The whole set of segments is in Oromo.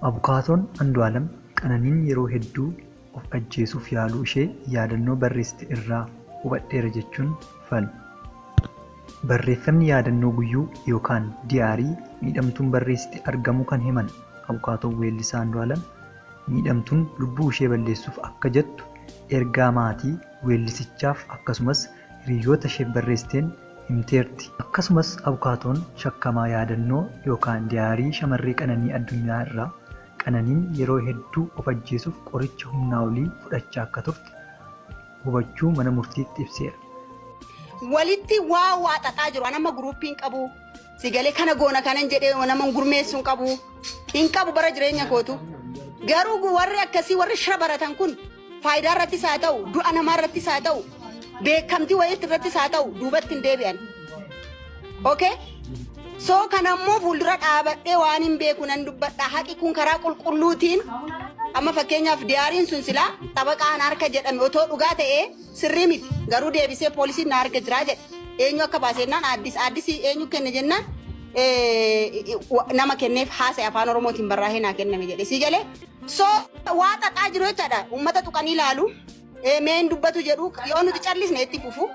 Abukaatoon Andu'aalam Qananiin yeroo hedduu of ajjeesuuf yaaluu ishee yaadannoo barreessite irraa hubadheera jechuun falmu. Barreeffamni yaadannoo guyyuu yookaan diyaarii miidhamtuun barreessite argamuu kan himan abukaatoon weellisaa Andu'aalam, miidhamtuun lubbuu ishee balleessuuf akka jettu ergaa maatii weellisichaaf akkasumas hiriyoota isheef barreessiteen himteerti. Akkasumas abukaatoon shakkamaa yaadannoo yookaan diyaarii shamarree Qananii Addunyaa irraa Qananiin yeroo hedduu of ajjeesuuf qoricha humnaa olii fudhachaa akka turte hubachuu mana murtiitti ibseera. Walitti waa waa xaxaa jiru. An amma guruuppii hin qabu. Si galee kana goona kanan jedhee nama gurmeessuu hin qabu. Hin qabu bara jireenya kootu. Garuu warri akkasii warri shira baratan kun faayidaa irrattis haa ta'u, du'a namaa irrattis haa ta'u, beekamtii wayiitti irrattis haa ta'u duubatti hin deebi'an. Okay? So kana immoo fuuldura dhaabadhee waan hin beeku nan dubbadha. Haqi kun karaa qulqulluutiin amma fakkeenyaaf diyaariin sun silaa xabaqaan harka jedhame otoo dhugaa ta'ee sirrii miti. Garuu deebisee poolisiin na harka jiraa jedhe. Eenyu akka baasennaan Addis Addis eenyu kenne jennaan nama kenneef haasa'e afaan Oromootiin barraa'ee naa kenname jedhe. Sii galee? So waa xaxaa jiru jechaadha. Uummata tuqanii ilaalu. Mee hin dubbatu jedhu yoo nuti callisne itti fufu.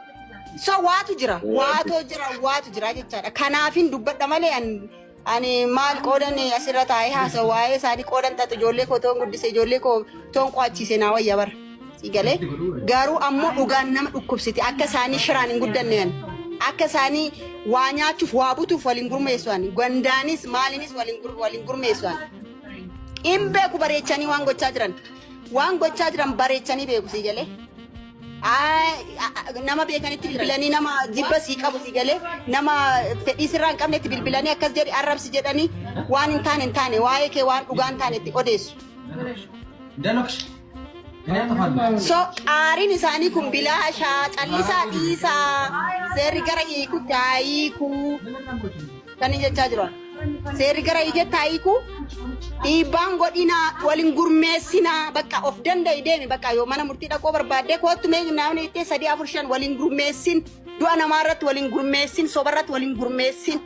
So waatu jira. Waatoo jira waatu jira jechaadha. Kanaafin dubbadha malee ani maal qoodan asirra taa'ee haasa'u waa'ee isaanii qoodan xaxu ijoollee koo toon guddise ijoollee koo toon qo'achiise naa wayya bara. Si galee garuu ammoo dhugaan nama dhukkubsiti akka isaanii shiraan hin guddanne ani. Akka isaanii waa nyaachuuf waa butuuf waliin gurmeessu ani. Gandaanis maaliinis waliin gurmeessu ani. Hin beeku bareechanii waan gochaa jiran. Waan gochaa jiran bareechanii beeku si galee. Nama beekanitti bilbilanii nama jibba sii qabu si galee nama fedhii sirraa hin qabnetti bilbilanii akkas jedhi arrabsi jedhanii waan hin taane hin taane waa'ee kee waan dhugaa hin taane itti odeessu. So aariin isaanii kun bilaashaa callisaa dhiisaa seerri gara hiikutti haa hiikuu kan inni jechaa jiru. Seerri gara hiiketti haa hiikuu dhiibbaan godhinaa waliin gurmeessinaa bakka of danda'i deemi bakka yoo mana murtii dhaquu barbaaddee koottu mee namni itti 3 4 5 waliin gurmeessin du'a namaa irratti waliin gurmeessin soba irratti waliin gurmeessin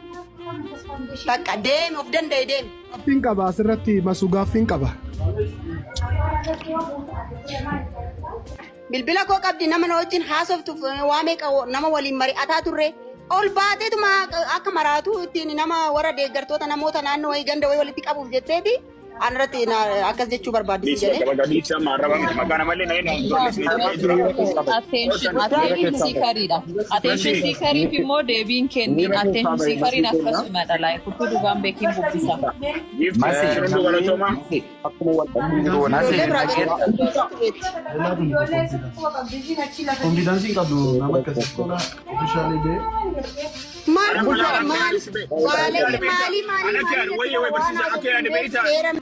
bakka deemi of danda'i deemi. Gaaffiin qaba asirratti masuu gaaffiin qaba. Bilbila koo qabdi nama na wajjin haasoftuuf waa meeqa nama waliin mari'ataa turre. Ol baateetuma akka maraatu ittiin nama warra deeggartoota namoota naannoo wayii ganda wayii walitti qabuuf jetteeti anarratti akkas jechuu barbaaddi si jedhee. Bakka dhiibsa amma arraba miti maqaa namallee na hin turre. Attention seekeriidha. Attention seekeriif immoo deebiin kenniin attention seekeriin akkasumadha. Like utuu dhugaan beekiin bubbisa. Giifti shirunduu galatoomaa. Akkuma wal dhabbii jiru wal Ijoollee biraa jedhu. Konfiidaansii hin qabdu nama akkasii. Ofishaalii bee. Maal kun maal maalii maalii maalii Ana maalii wayya jechuudha waan barsiisa akka yaade haasoftu beektaa. seera.